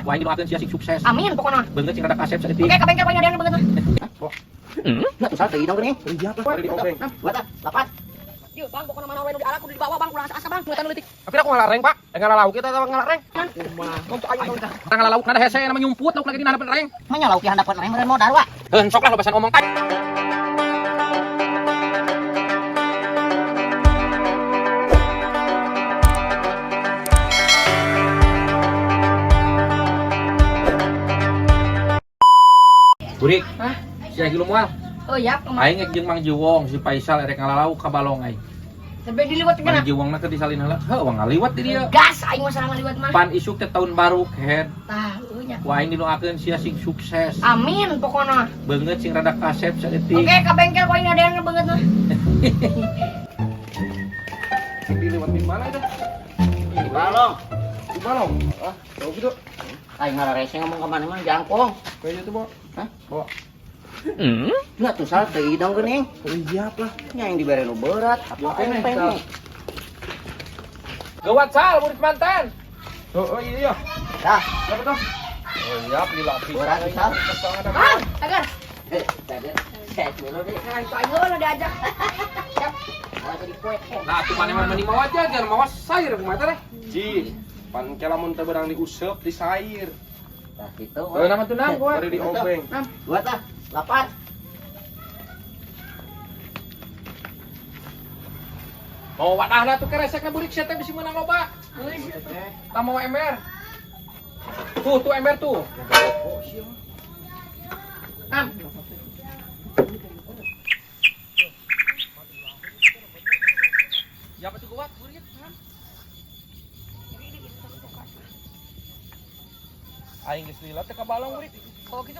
Ku aing didoakeun sia sing sukses. Amin pokona. Beungeut sing rada kasep saeutik. Oke, ka bengkel poe nyadean beungeut mah. Nah, tuh salah teu hidung geuning. Siap lah. Bari diobeng. Dua tah, lapan. Yuk, Bang, pokona mana we nu dialak kudu dibawa, Bang, ulah asa-asa, Bang. Ngeutan leutik. Tapi aku ngalareng, Pak. Eh ngala lauk kita ngalareng. Untuk aing tong. Tang ngala lauk nada hese nama nyumput lauk lagi dina hadapan reng. Manya lauk di handapan reng meureun modar wa. Heuh, sok lah lobasan omong. Burik. Hah? Si lagi lu moal. Oh, iya, kemana? Aing jeung Mang Jiwong si Faisal erek ngala lauk ka balong aing. Sampai diliwat Mang kena. Jiwongna keur disalin heula. Heuh, wah ngaliwat di dieu. Gas aing mah sareng ngaliwat mah. Pan isuk teh tahun baru kehed. Tah, eueuh nya. Ku aing didoakeun sia sing sukses. Amin pokona. Beungeut sing rada kasep saeutik. Oke, ka bengkel poe nyadean beungeut mah. Sing diliwat di mana itu? Di balong. Di balong. Ah, jauh gitu. Aing ngararese ngomong ka mana mah jangkung. Kayaknya tuh, Bawa. Hah? Bawa. Nah, tuh salah teu hidung geuning. Siap lah. Nya yang dibere nu berat. Apa Oke, aing nih, Gawat sal murid mantan. Oh, oh iya iya. Tah, Siapa tuh? Oh, siap lila pisan. berat pisan. Bang, agar. Eh, tadi saya dulu deh. Nah, itu aing heula diajak. Siap. Malah jadi kue. Nah, atuh maneh mah mending mawa aja, jangan mawa sayur kumaha teh. Ji, pan ke lamun teu beurang diuseup disair. Tah gitu. Heuh, nama tuh nam gua. Bari diobeng. Dua tah, lapan. Mau wadahna tuh keresekna burik sia teh bisi meunang loba. Tah mau ember. Tuh, tuh ember tuh. Am. Siapa tuh gawat burik? Aing geus lila teh ka balong burik. Oh, gitu.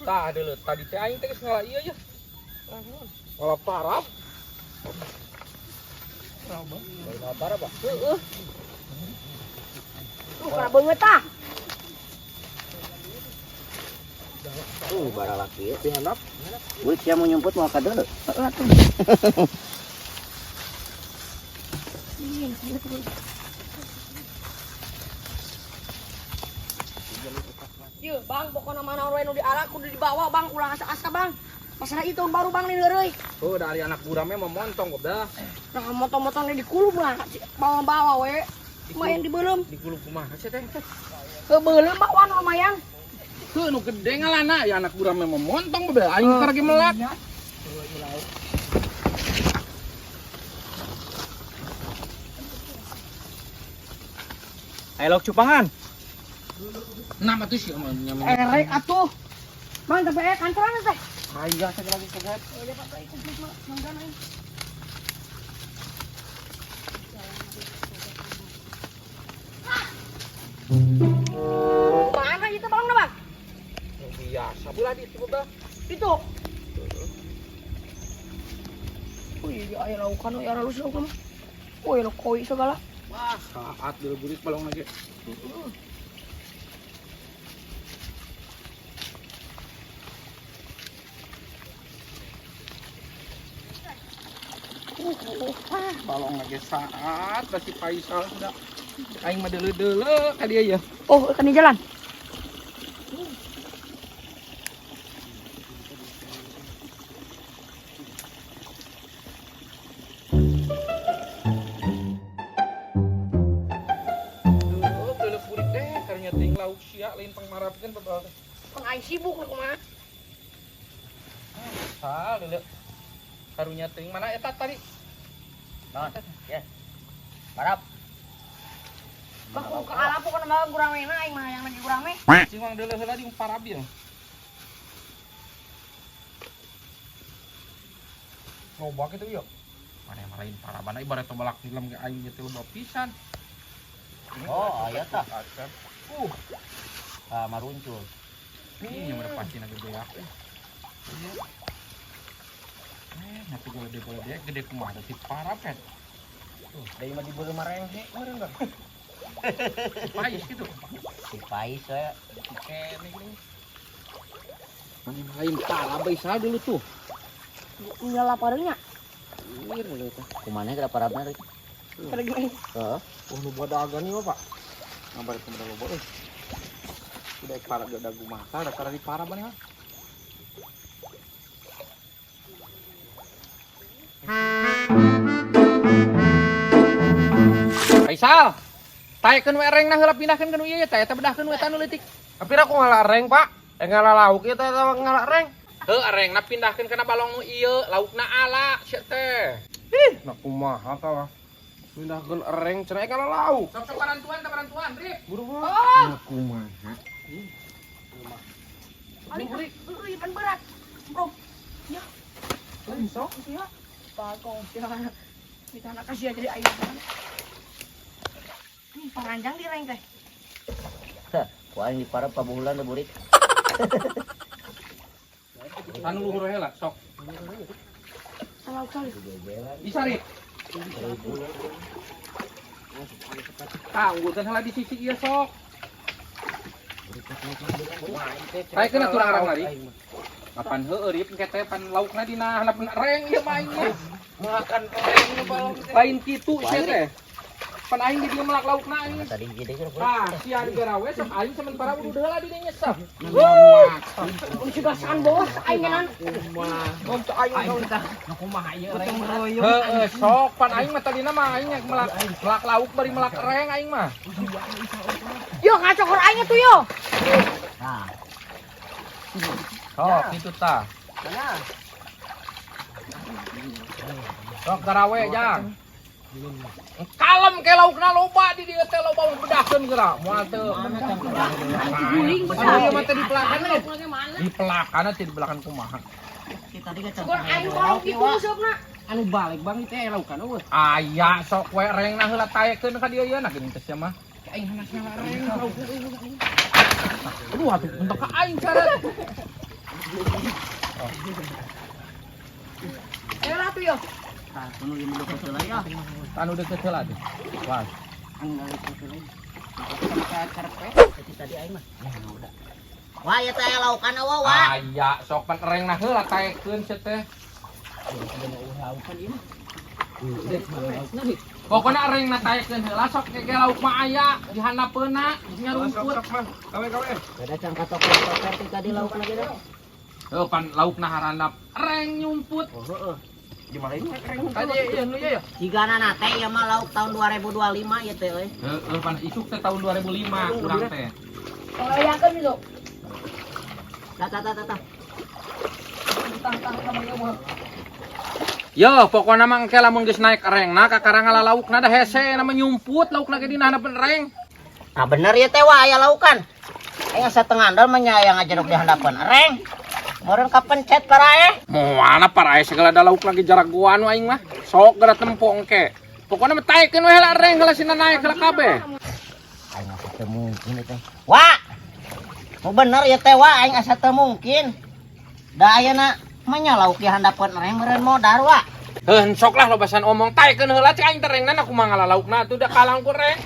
Tah deuleu tadi teh aing teh geus ngala ieu yeuh. Ngala parab. Ngala parab ah. Heeh. Kana beungeut tah. Bara laki di handap. Burik sia mau nyumput mau ka deuleu. Heeh atuh. Ih, Yeuh, Bang, pokona mana we nu dialak kudu dibawa, Bang, ulah asa-asa, Bang. Masalah itu tahun baru, Bang, nih heureuy. Oh, dari anak gurame mah montong goblok. Nah, motor-motornya dikulub lah, bawa-bawa we. Lumayan dibeuleum. Dikulub kumaha sih teh? Ke beuleum bakwan lumayan. Heuh, nu gede ngalana ya anak gurame mah montong goblok. Aing keur lagi melak. Ayo lauk cupangan. Nama tuh sih emang nyaman. Erek atuh. Bang, sampai kantoran teh. Aya saya lagi segat. Oh, ya, Pak, ikut mah mangga aing. Mana itu balongna, Bang? Biasa pula di itu goblok. Itu. Wih, aya laukan we aya halus lauk mah. Wih, lauk koi segala. Wah, saat dulu burik balong lagi. Balong lagi saat pasti Faisal sudah. Aing mah deuleu-deuleu ka dia ya. Oh, kan di jalan. Deuleu deuleu burik teh karunya teuing lauk sia lain pangmarapkeun babal teh. Pang aing sibuk lah kumaha. Sal deuleu. Karunya teuing mana eta tadi? Naon? Ya. Parap. Bang, kudu ka ala pokona mah guramena aing mah yang lagi gurame. Sing mang deuleu heula di parabil. Loba kitu ieu. Mana yang lain parabana ibarat balak film ge aing ge teh loba pisan. Oh, aya tah. Ah, maruncul. Ini yang udah pasti lagi beak. Tapi gede gede kumaha teh parapet. Deui mah dibeuleum mah rengse meureun, Bang. Pais gitu. Si pais we. Kene gitu. Mana lain parah bae dulu tuh. Enggak laparnya. Ir dulu tuh. Kumaneh kada parabna teh? Kada gimana? Heeh. Oh, nu bodagan ieu, Pak. Ngabar kumaha loba euy. Udah parah udah gumasa, udah tara di parah mana? Faisal, taekeun we erengna heula pindahkeun ka nu ieu teh eta bedahkeun we tanu leutik. Tapi aku ngala reng, Pak. Eh ngala lauk ieu teh ngala reng. Heuh erengna pindahkeun kana balong nu ieu, laukna ala sia teh. Ih, nah kumaha kalah. Pindahkeun ereng cenah ngala lauk. Sok sok parantuan teh parantuan, Rip. Buru-buru. Oh, kumaha? Paling euy pan berat. Bro. Ya. Sok. Ya. Bagong ya. Kita anak kasih jadi aing. Paranjang di reng teh. Ku aing diparab pabuhulan da burik. Anu luhur heula, sok. Salah kali. Bisa, Rip. Tah, unggulkeun heula di sisi ieu sok. Taekeun atuh urang lari. Kapan heueuh Rip engke teh pan laukna dina handapeun reng ieu mah aing mah. Makan reng nu balong teh. Lain kitu sia teh. Pan aing di dieu melak laukna aing. Tadi gede kan burik. Tah, sia di garawe sok aing sementara udah heula di dinya sok. Mun sigasan bos aing ngenan. Untuk aing Heeh, sok pan aing mah tadina mah aing melak melak lauk bari melak reng aing mah. Yo ngacokor aing atuh yo. Nah, Sok kitu tah. Sok garawe jang. Kalem ke laukna loba di dieu teh loba bedahkeun geura. Moal teu. Guling Aduh, ieu mah teh di pelakan Mana? Mana? Di pelakan teh di belakan kumaha. tadi kan Syukur aing balong kitu usupna. Anu balik bang itu aya laukan eueuh. Aya sok we rengna heula taekeun ka dieu ieu nah geuning teh sia mah. Aing hanas ngala reng lauk. Aduh atuh bentuk ka aing cara. Eh lah tuh yo. Tah, kuno ieu mah deket heula ya. Tanu deket heula teh. Wah. Tadi tadi aing mah. Ya udah. Wah, ieu teh aya laukan eueuh, wah. Aya sok pan rengna heula taekeun sia teh. Pokokna rengna taekeun heula sok ge lauk mah aya di handapeunna nyarumput. Sok mah. Kawe-kawe. Beda can katoker-toker ti tadi laukna ge dah. Heuh pan laukna harandap reng nyumput. Oh, heeh. Gimana ini reng? Tadi ieu nu ieu ya. Jigana teh ieu mah lauk tahun 2025 ieu teh euy. Heeh pan isuk teh tahun 2005 urang teh. Pengayakeun itu. Tah tah tah tah. Tah tah kamu ieu mah. Yo, pokokna mah engke lamun geus naik rengna kakara ngalalaukna da hese na mah nyumput laukna ge dina handapeun reng. Nah bener ya teh wah aya laukan. Aing asa teu ngandel mah nya aya ngajedog di handapeun reng. Meureun kapencet paraeh. Moalna parae segala da lauk lagi jaragoan aing mah. Sok geura tempo engke. Pokokna mah taekeun we heula reng heula sina naik heula kabeh. Aing asa teu mungkin teh. Wah. Mau bener ya teh wah aing asa teu mungkin. Da ayeuna mah nya lauk di handapeun reng meureun modar wah. Heuh sok lah lobasan omong taekeun heula cek aing teh rengna na kumaha ngalalaukna atuh da kalang ku reng.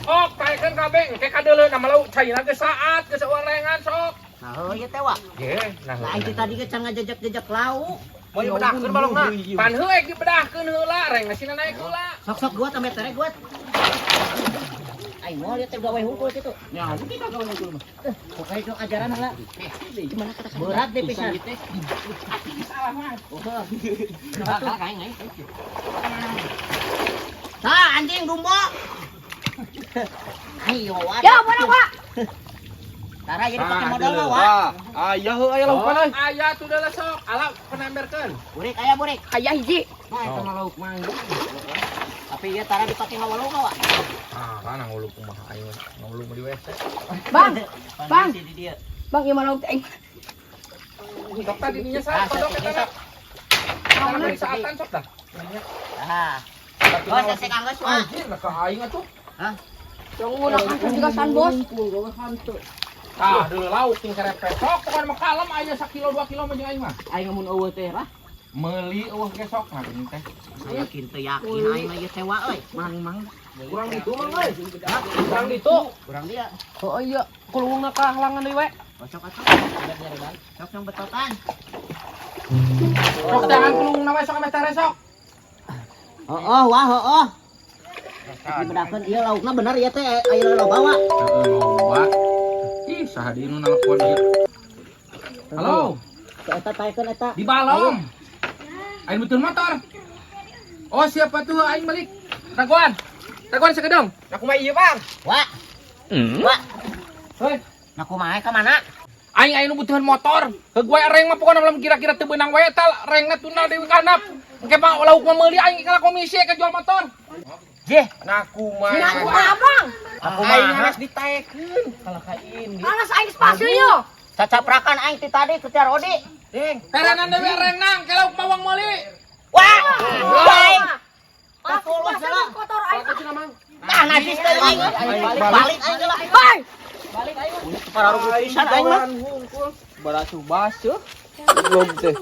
Sok taekeun kabeh engke kadeuleuna mah lauk caina geus saat geus orengan sok. Nah heuh ieu teh wah. Ye, nah Lah aing teh tadi ge can ngajejek-jejek lauk. Mau dibedahkeun balongna. Pan heuh ek dibedahkeun heula rengna sina naik heula. Sok-sok gua tambah tere gua. Aing moal ieu teh gawe hungkul kitu. Ya, kita gawe hungkul mah. Pokoknya itu ajaran heula. Gimana kata berat deh pisan. Salah mah. Tah anjing dumbo. Ayo wa. Yo, mana Pak? Tara jadi pakai Tah, modal mah deuleu. wa. Wah, aya heuh aya laukan euy. Aya tuh deuleu sok. Ala penamberkeun. Burik aya burik. Aya hiji. Nah, eta mah lauk mah. Tapi ieu tara dipake ngawelu mah wa. Ah, kan ngulu kumaha aing ngulu di WC. Bang, Bang. Di dieu. Bang ieu mah lauk teh aing. Sok tadi dinya Ah, sa kodok eta na. Tara beri saatan sok dah. Ah. Oh, sesek anggeus wa. Anjir, lah ka aing atuh. Hah? Yang ngunakan sigasan bos. Tah, deuleu lauk ting kerepet. Sok pokona mah kalem aya sakilo 2 kilo mah jeung aing mah. Aing mun eueuh teh lah. Meuli eueuh ge sok nah geuning teh. Yakin teu yakin aing mah ieu teh wa euy. Mang-mang. Kurang ditu mang euy. Kurang ditu. Kurang dia. Oh iya, kulungna ka halangan deui we. Kocok atuh. Sok yang betotan. Sok jangan kulungna we sok ame tare sok. Heeh, wah heeh. Dibedakeun ieu laukna bener ieu teh aya loba wa. Heeh, loba. Ih, Saha deui nu nelpon ieu? Halo, Eta taekeun eta. Di balong. Aing butuh motor. Oh, siapa tuh aing balik? Dagoan. Dagoan sakedong. Nah, kumaha ieu, Bang? Wa. Wa. Hoi. Nah, kumaha ka mana? Aing aing nu butuhan motor. Heug wae reng mah pokona lamun kira-kira teu beunang wae eta rengna tuna deui kanap. Engke mah lauk mah meuli aing kalah komisi ke jual motor. Jeh, Nah, kumaha? Nah, kumaha, Bang? aku Aing mah geus ditaekeun. Kalah ka ini. Alas aing spasi yo. Cacaprakan aing ti tadi ke Tiar Odi. Deng. Terenan deui reng nang ke lauk mawang meuli. Wah! Aing. Alas Tulus spasi lah. kotor aing. Nah, najis teh aing. Balik aing lah. Bang. Para rugi pisan aing mah. Hungkul. Barasuh basuh. Goblok teh.